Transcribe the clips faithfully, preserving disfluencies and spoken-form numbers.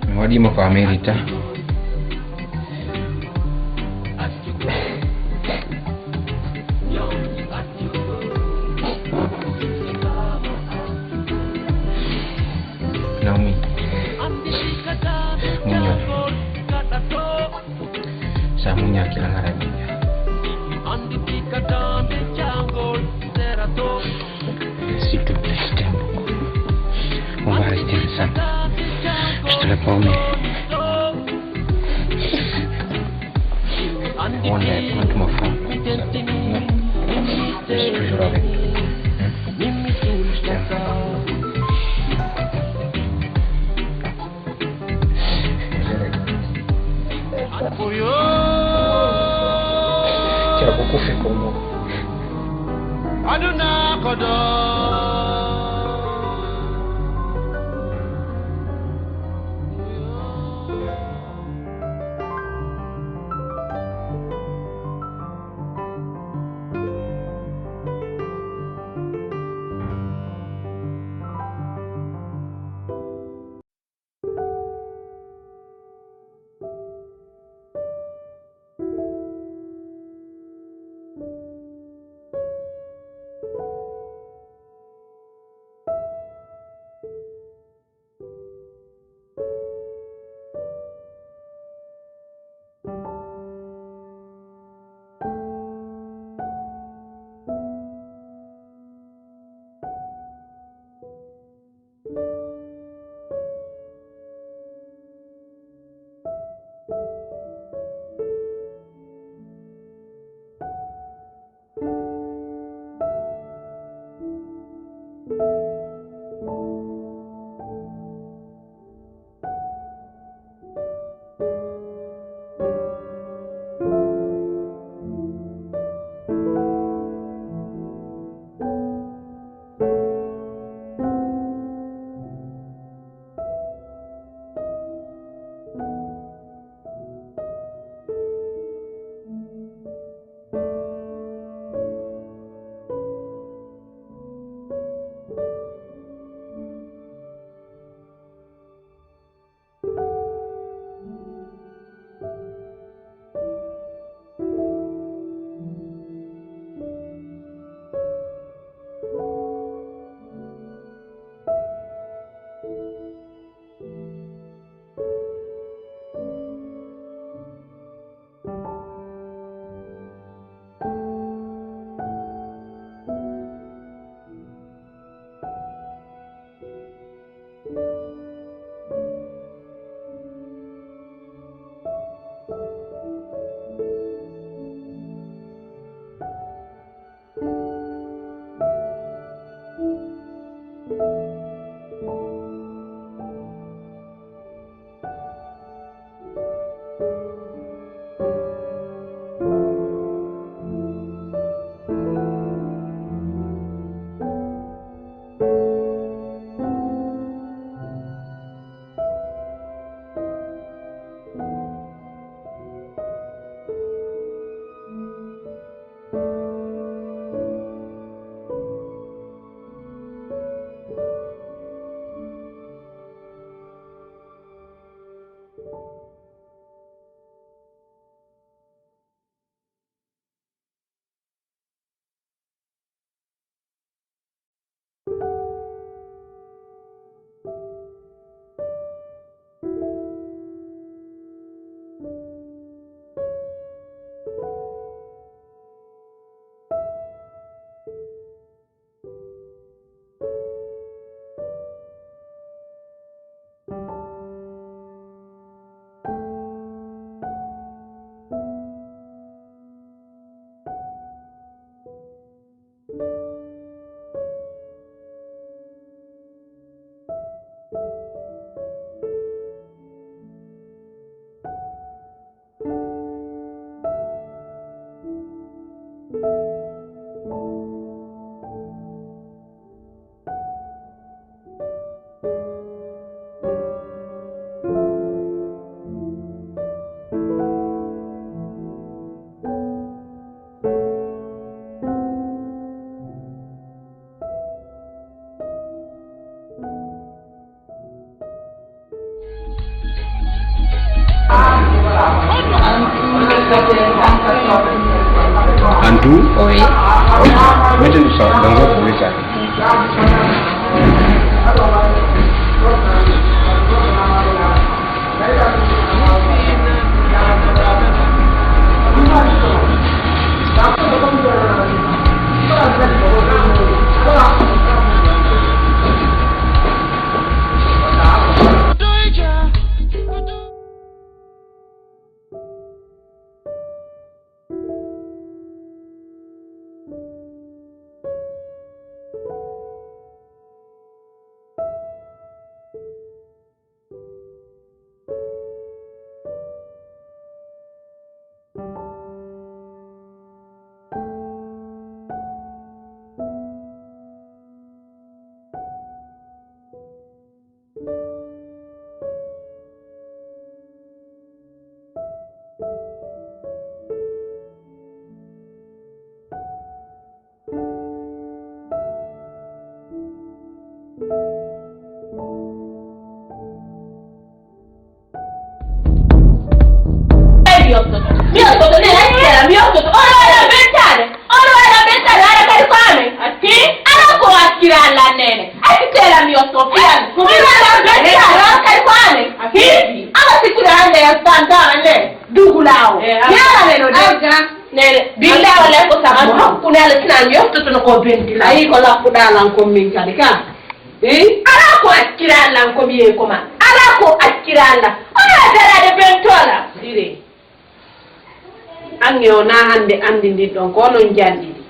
Mi waɗiima ko a merita. Naomi, muñal. Sa muñaaki, a ngaray. S'il te plaît, je t'aime beaucoup. On va rester ensemble. Je te le promets. One day, one to my phone. Je suis toujours avec toi. Hmm? Je t'aime. Qui a beaucoup fait pour moi. Aduna kodo. En tout, oui. Mettez-nous ça dans votre message. Mi yottoto, mi yottoto, nene, accela, mi yottoto. Oɗo waɗa ɓettaade, oɗo waɗa ɓettaade, haɗa kadi ko amen. Hi? Ala ko accira Allah nene. Accitela mi yotto, fiyan. Oɗo waɗa ɓettaade, haɗa kadi ko amen. Hi? Ama sikkude hannde en fantama nde. Dugu lawo. Eh, Yara men o de. Nene, billahi wallahi ko sabu. Hakkunde Allah sina mi yottoto no ko bentila. Ayi ko lappuɗa lan ko min kadi ka. Eh? Ala ko accira lan ko mi yehi ko ma. Ala ko accira lan. Oɗo darade bentola. Sire. Ange o na hannde anndi ndin ɗon ko onon njanɗi ɗi.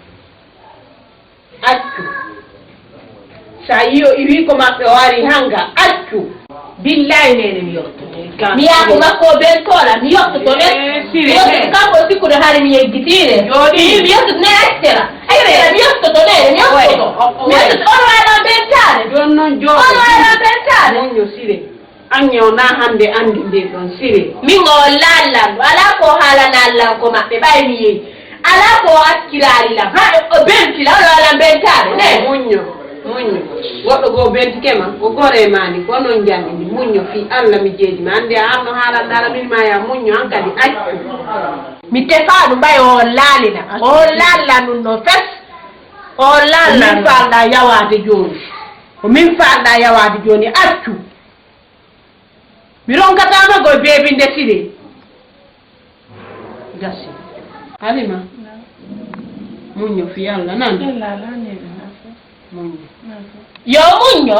Accu. Sa yi o iwi ko maɓɓe o ari hanga. Accu. Billahi nene mi yotto. Mi yaha ko makko o bentola. Mi yottoto ne. Eh, Sire, mi yottoto ne. Kanko o sikkude hari mi yeggitire. Jooɗi. Mi yottoto ne accela. Accela, mi yottoto ne. Mi yottoto. Oy, o, o, mi yottoto. Oy. On waɗa bentare. Joni noon jooɗo. On waɗa bentare. Muñño Sire. Ange o na hannde anndi ndin ɗon Sire. Min o laallanɗo. Alaa ko haalana Allan ko maɓɓe ɓay mi yehi. Alaa ko o acciraali lam. Haa o benti lam, o lan bentaade. Ne. Muñño, muñño. Goɗɗo goo bentike ma, o gore ma ni, ko non njanndi mi. Muñño fii Alla mi jeeji ma. Anndi a anno haalanndaala min ma ya muñño, an kadi accu. Mi tefaa ɗum ɓay o laalina. O laallan ɗum ɗo fes. O laallan. Min faalɗaa yawaade jooni. Ko min faalɗaa yawaade jooni, accu. Mi ronkataama ko beebinde Siree. Gasi. Halima. Naam. Muñño fii Alla, nani? Alla, Alla, nani, naam. Muñño. Naam. Yo muñño.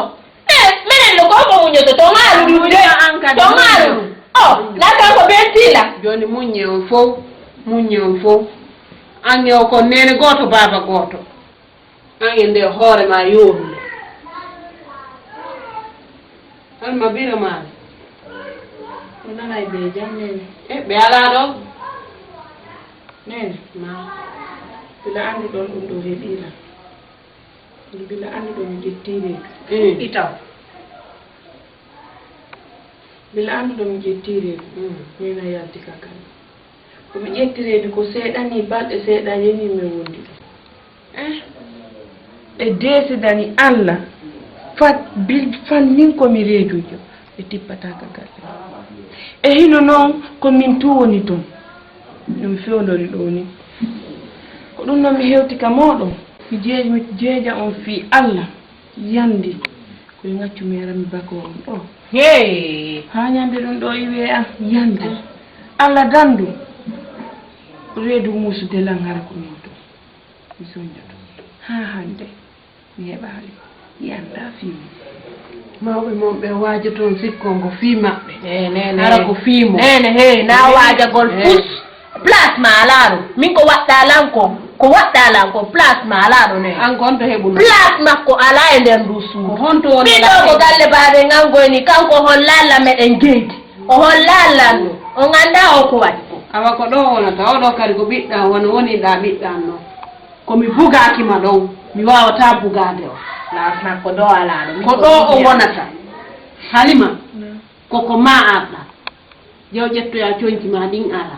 Eh, minen no ko ko muññoto, to maaru ɗum de. Muñño an kadi. To maaru ɗum. Oh, la kanko ɓe tila. Jooni muññe on fow, muññe on fow. An e o ko neene gooto, baaba gooto. An e nde hoore ma yooɗude. Halima Bira Maali. O nanay ɓe jam, nene. E, ɓe alaa ɗo? Nene. Ma. Mbiɗa anndi ɗon ɗum ɗo heɓiila. Mbiɗa anndi ɗo mi ƴetti reedu. Mm. Itaw. Mbiɗa anndi ɗo mi ƴetti reedu. Mm. Nene yalti ka kala. Ko mi ƴetti reedu ko seeɗa ni, balɗe seeɗa yeni mi wondi ɗo. Eh, ɓe desidani Alla, fat, bil, fan min ko mi reedujo, ɓe tippata ka galle. E hino noon ko min tu woni toon, no mi fewndori ɗo ni. Ko ɗum noon mi hewti ka mooɗon. Mi jeej, mi jeeja on fii Alla, yandi, ko e ngaccu mi ara mi bakoo on ɗo. Hey! Haa ñande ɗum ɗo iwe am, yandi. Alla dandu, reedu muusude lan hara ko min toon. Mi soñjoto haa hannde, mi heɓaali, mi anndaa fii mum. Mawɓe mon ɓe waajoton sikkon ko fii maɓɓe. Eh, nene. Hara ko fii mo. Nene, hey, na waajagol. Eh. Pus. Place ma alaa ɗo. Min ko waɗɗaa lan ko, ko waɗɗaa lan ko, place ma alaa ɗo, nene. An ko honto heɓuno? Place makko alaa e nder ndu suudu. Ko honto woni. Min ɗo ko galle baaɓe ngangoy ni, kanko hon laalla meɗen jeydi. O hon laallanno. On anndaa o ko waɗi ko. Awa ko ɗo wonata, o ɗo kadi ko ɓiɗɗa wano woniɗaa ɓiɗɗa no. Ko mi bugaaki ma ɗon, mi waawataa bugaade o. Laasna ko ɗo alaa ɗo. Ko ɗo o wonata. Halima, ko ko ma arɗa. Jaw ƴettoya coñci ma ɗin ara.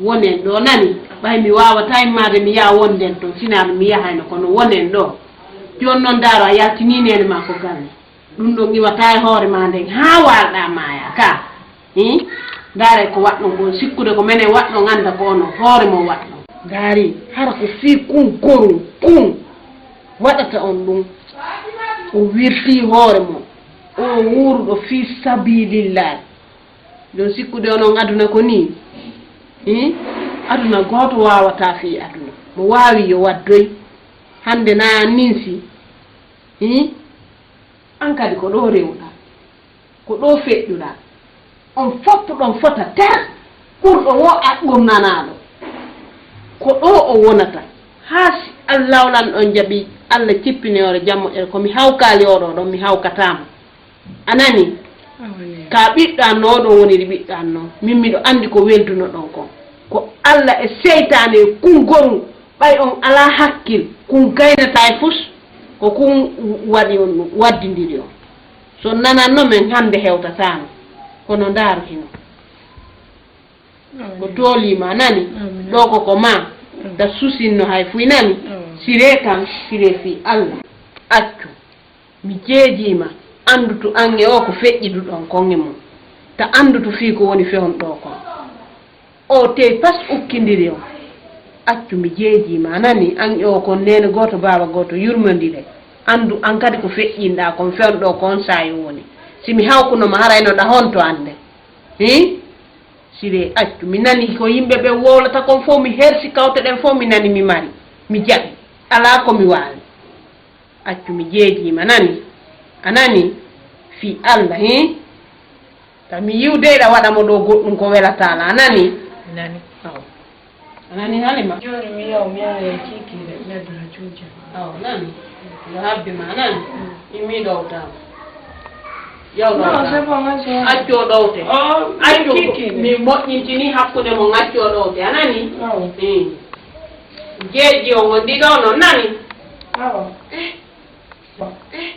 Wonen ɗo nani, ɓay mi waawataa immaade mi yaha wonden ton, sinaa ɗum mi yahayno kono wonen ɗo. Jooni non ndaaro a yaltinii neene ma ko galle. Ɗum ɗon iwataa e hoore ma nden haa waalɗaa maaya ka. Hii? Ndaare ko waɗɗon ɗon, sikkude ko menen waɗɗon, annda ko onon hoore mon waɗɗon. Ndaari, hara ko fii kun gorum kun waɗata on ɗum. O wirtii hoore mon, o wuuruɗo fii sabiilillaahi. Ɗon sikkude onon aduna ko nii? Hii? Aduna gooto waawataa fii aduna. Mo waawi yo waddoy. Hannde naa ninsi. Hii? An kadi ko ɗoo rewuɗaa. Ko ɗoo feƴƴuɗaa. On fof ɗon fota ter, ɓurɗo woo a ɗum nanaaɗo. Ko ɗoo o wonata. Haa si Allah lawlan ɗon jaɓi, Allah cippini hoore jam moƴƴere, ko mi hawkaali oo ɗoo ɗon, mi hawkataa mo. A nani? Ka ɓiɗɗo an no, oo ɗoo woniri ɓiɗɗo an no. Min miɗo anndi ko weldunoɗon kon. Ko Allah e seytaane e kun gorum, ɓay on alaa hakkil, kun gaynataa e fus, ko kun waɗi on ɗum, waddindiri on. So nananno men hannde hewtataano, kono ndaaru hino. Ko tooliima, a nani? Ɗoo ko ko maa. Ta susinno hay fuy, nani? Siree kan, siree fii Allah. Accu. Mi jeejiima, anndutu an e oo ko feƴƴiduɗon kon e mum. Ta anndutu fii ko woni fewndo ɗoo kon. O tey pas ukkindiri on. Accu, mi jeejiima, a nani? An e oo kon neene gooto, baaba gooto, yurmondire. Anndu an kadi ko feƴƴinɗaa kon, fewndo ɗoo kon saayo woni. Si mi hawkuno ma, haray no ɗa honto annde? Hii? Siree, accu. Mi nani ko yimɓe ɓen wowlata kon fow, mi hersi kawte ɗen fow, mi nani mi mari. Mi jaɓi. Alaa ko mi waawi. Accu, mi jeejiima, nani? A nani? Fii Allah, hii? Ta mi yiw dey ɗa waɗa mo ɗoo goɗɗum ko welataa la, a nani? Nani. Awa. A nani, Halima? Jooni mi yaw, mi yaw e kiikiiɗe, mi addana cuuca. Awa, nani? Yo habbi ma, nani? Mm. Immi ɗowta. Yaw ɗowta. Non, c'est bon, c'est bon. Accu o ɗowte. Oh, accu, kiikiiɗe. Mi moƴƴintini hakkunde mon, accu o ɗowte, a nani? Awa. Mm. Jeeji o ngondi ɗo non, nani? Awa. Eh. Bon. Eh.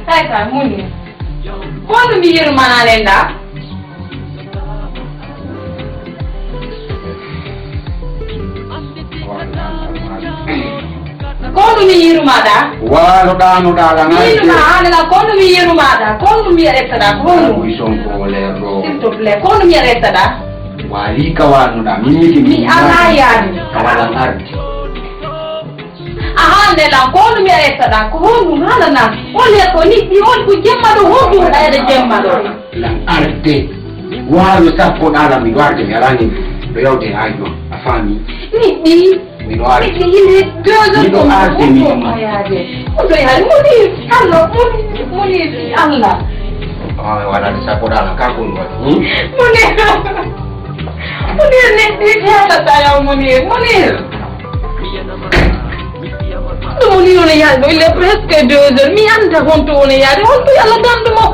Tawi ka moni. Kono mi yirmanaɗen da. Kono mi yirmaɗa. Wano ɗano ɗaɗa. Yirma anana kono mi yirmaɗa. Kono mi restaɗa. Kono. Ison ko lerɗo. S'il te plaît, kono mi restaɗa. Wali ka wano da. Mimiti mi ala yani. Kawala ardi. A haalne lan, ko honɗum mi restaɗa? Ko honɗum? Haalana. On le ko niɗɗi, on ko jemma ɗo, honɗum waɗa ede jemma ɗo? Lan arde. Waalo sappo ɗaala miɗo arde, mi alani ɗo yawde haajo. A faami? Niɗɗi. Miɗo arde. Niɗɗi, il est deux heures. Miɗo arde, miɗo ma. Oto yaade. Oto yaade. Moni, Allah, moni, moni, Allah. Ah, waɗaade sappo ɗaala, ka ko ɗum waɗi? Hmm? Moni. Munir, neɗɗo yalata yaw Munir, Munir. Ɗum Munir, on yaari ɗo, il est presque deux heures. Mi annda honto on yaari, honto yalla gandu mo.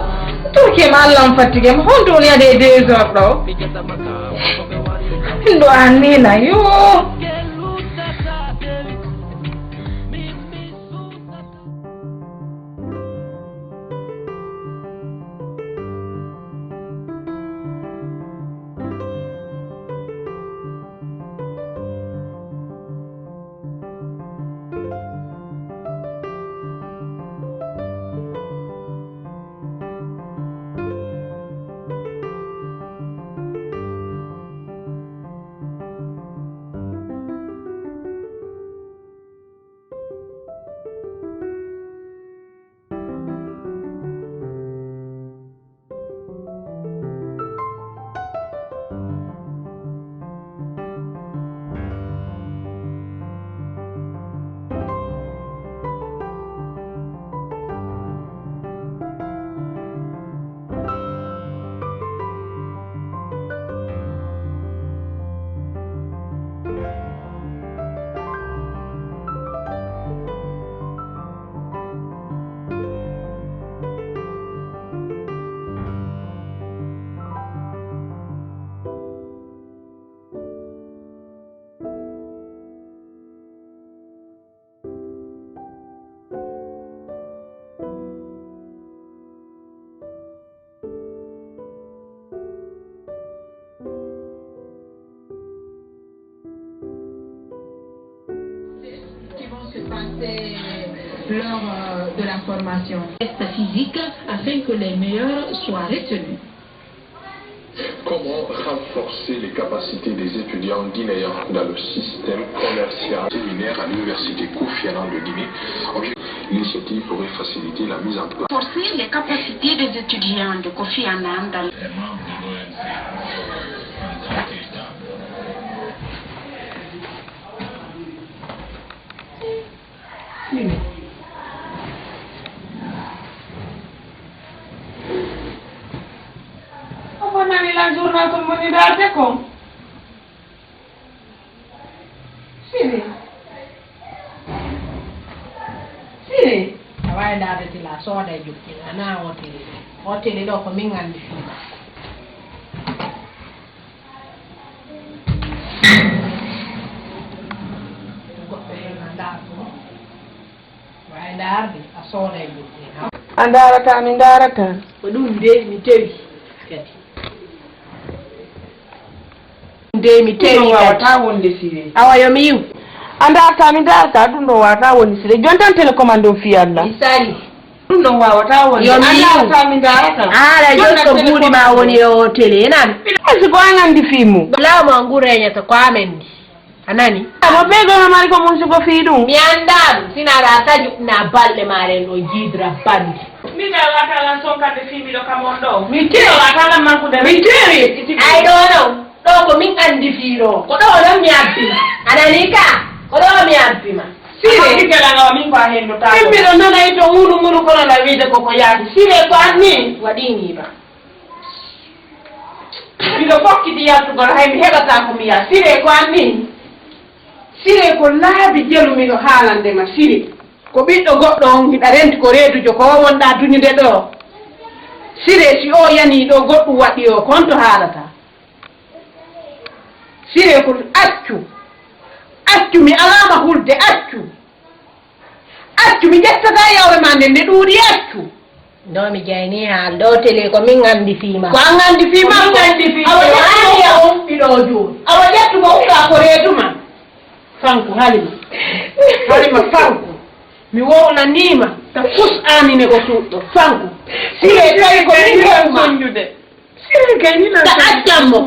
Turke ma Allah on fattige ma, honto on yaade e deux heures ɗo? Min ɗo an nena, yo. Passer lors, euh, de la formation. Test physique afin que les meilleurs soient retenus. Comment renforcer les capacités des étudiants guinéens dans le système commercial ? Séminaire à l'université Kofi Annan de Guinée. Obje-, l'initiative pourrait faciliter la mise en place. Renforcer les capacités des étudiants de Kofi Annan dans le Les membres de l'O M C en tant qu'État. Siri. Omo nani lan journal kon moni darde kon. Siri. Siri. A wawi darde tila sooda e juɗɗi ana o tili. O tili ɗo ko min andi fii makko. Goɗɗo heen a ndaar ɗum. Wawi ndaarde, a sooda e goɗɗi. A ndaarata, mi ndaarata. Ko ɗum de mi tawi kadi. Ɗum de mi tawi kadi. Ɗum ɗo wawata wonde Siré. Awa yo mi yiw. A ndaarata, mi ndaarata, ɗum ɗo wawata wonde Siré. Joni tan télécommande on fii Allah. Mi sali. Ɗum ɗon waawata wonde. Yo mi yiw. A ndaarata, mi ndaarata. Haala joni ko buuɗi ma woni e o télé, nani? Miɗo sikki ko an anndi fii mum. Laamu an ngu reñata ko amen ndi. A nani? Mo ɓeydono mari ko mum sikki fii ɗum. Mi anndaa ɗum. Sina aɗa taƴu na balɗe maare en ɗo jiidra banndi. Min a waata lan sonkande fii miɗo kam on ɗo. Mi teri. Miɗo waata lan mankude. Mi teri. Ay ɗo non. Ɗo ko min anndi fii ɗo. Ko ɗo non mi abbi ma. A nanii ka? Ko ɗo mi abbi ma. Sire. Min mbiɗo nanay to ŋunu ŋunu kono na wiide koko yaadi. Sire ko an ni? Waɗi ni ba. Miɗo fokkiti yaltugol hay mi heɓata ko mi yaa. Sire ko an ni? Sire ko laabi jelu miɗo haalande ma Sire. Ko ɓiɗɗo goɗɗo on hiɗa renti ko reedujo ko o wonɗa duñude ɗo. Sire si o yanii ɗo goɗɗum waɗi o ko honto haalata? Sire ko accu. Accu mi alaama hulde accu. Accu mi ƴettataa yawre ma nden nde ɗuuɗi accu. Ɗo mi jayni haal ɗo télé ko min anndi fii ma. Ko an anndi fii ma ko. Ko min anndi fii ma. Awa ƴettu mo uka on ɓiɗo jooni. Awa ƴettu mo uka ko reedu ma. Fanku Halima. Halima Fanku. Mi wowlanii ma. Ta kus aanine ko suuɗɗo. Fanku. Sire tawi ko min heɓu ma. Siré kay ni nan ta accan mo.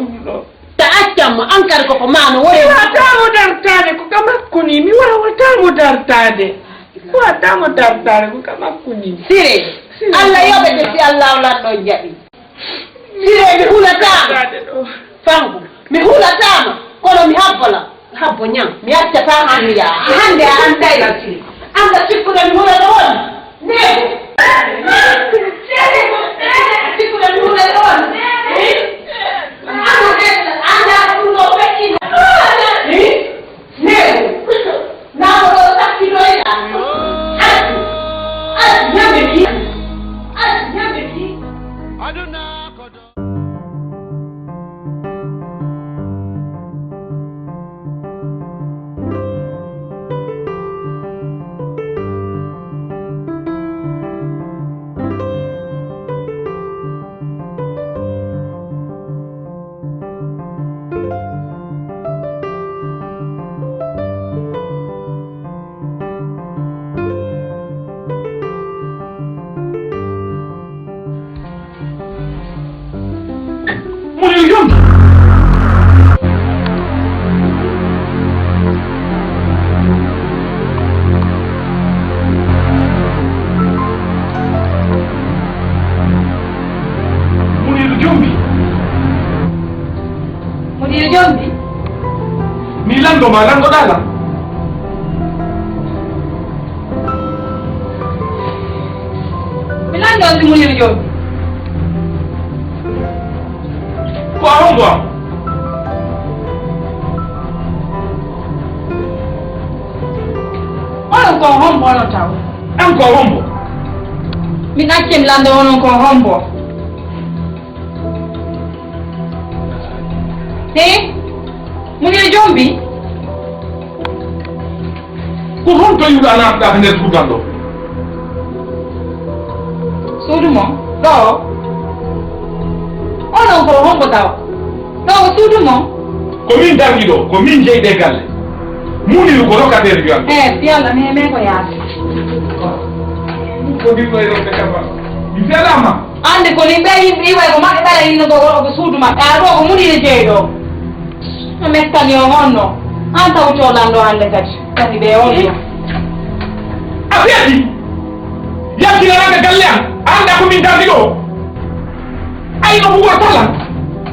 Ta accan mo an kadi koko ma no woni. Mi wawata mo dartaade ko ka makko ni. Mi wawata mo dartaade. Mi wawata mo dartaade ko ka makko ni. Siré. Siré. Allah yoɓete si Allah o lanɗo jaɓi. Siré mi hulataama. Fanku mi hulataama kono mi habbola. Habbo ñam mi accataa haa mi yaha hannde a annday lan siri annda sikkuɗo mi hulata on neego sikkuɗo mi hulata on anda ɓeɗa anda ko ɗum ɗo feƴƴina neego naa ko ɗo sakkitoyɗa accu accu ñamde ki accu ñamde ki Munir yombi. Munir jombi. Munir jombi. Mi lanndo ma, lanndoɗaa lan. Mi lanndo si Munir jombi. Ko a hombo am? Onon ko hombo onon taw? An ko hombo? Mi ɗaccen lanndo onon ko hombo? He? Munir jombi? Ko honto yimɓe a naatata ko nder suudu an ɗo? Suudu mo? Ɗo? Onon ko hombo tawa? Ɗo ko suudu mo? Ko min dargi ɗo, ko min jeyi ɗe galle. Muniru ko locataire wiyan. Eh, si Allah, mi, mi ko yaasi. Ko ɗin ɗo e rewɓe kaba. Mi felaama. Annde ko ni ɓe yimɓe iwa ko maɓɓe ɓala inno ko ko suudu maɓɓe. A ɗo ko Muniru jeyi ɗo. No mettani o honno. An taw colanɗo hannde kadi. Kadi ɓe on ɗo. A feti. Yaltinanaɓe galle am. A annda ko min dardi ɗo. Ay no Boubacar Sall.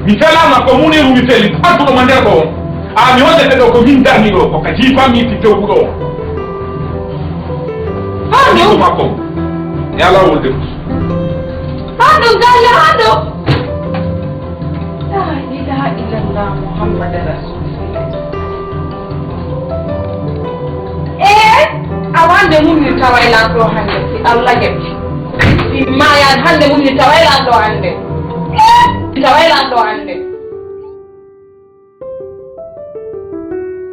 Mi felaama ko Muniru mi feli, artuɗo ma nder ɗo. A mi hollete ɗo ko min darni ɗo, ko ka jiifa mi ti jowgu ɗo. Hado. Ko makko. Ya lawol de. Hado galle hado. La ilaha illallah Muhammad Rasulullah. E a wande mun ni taway lan ɗo hande si Allah jaɓi. Si mayan hande mun ni taway lan ɗo hande. E taway lan ɗo hande.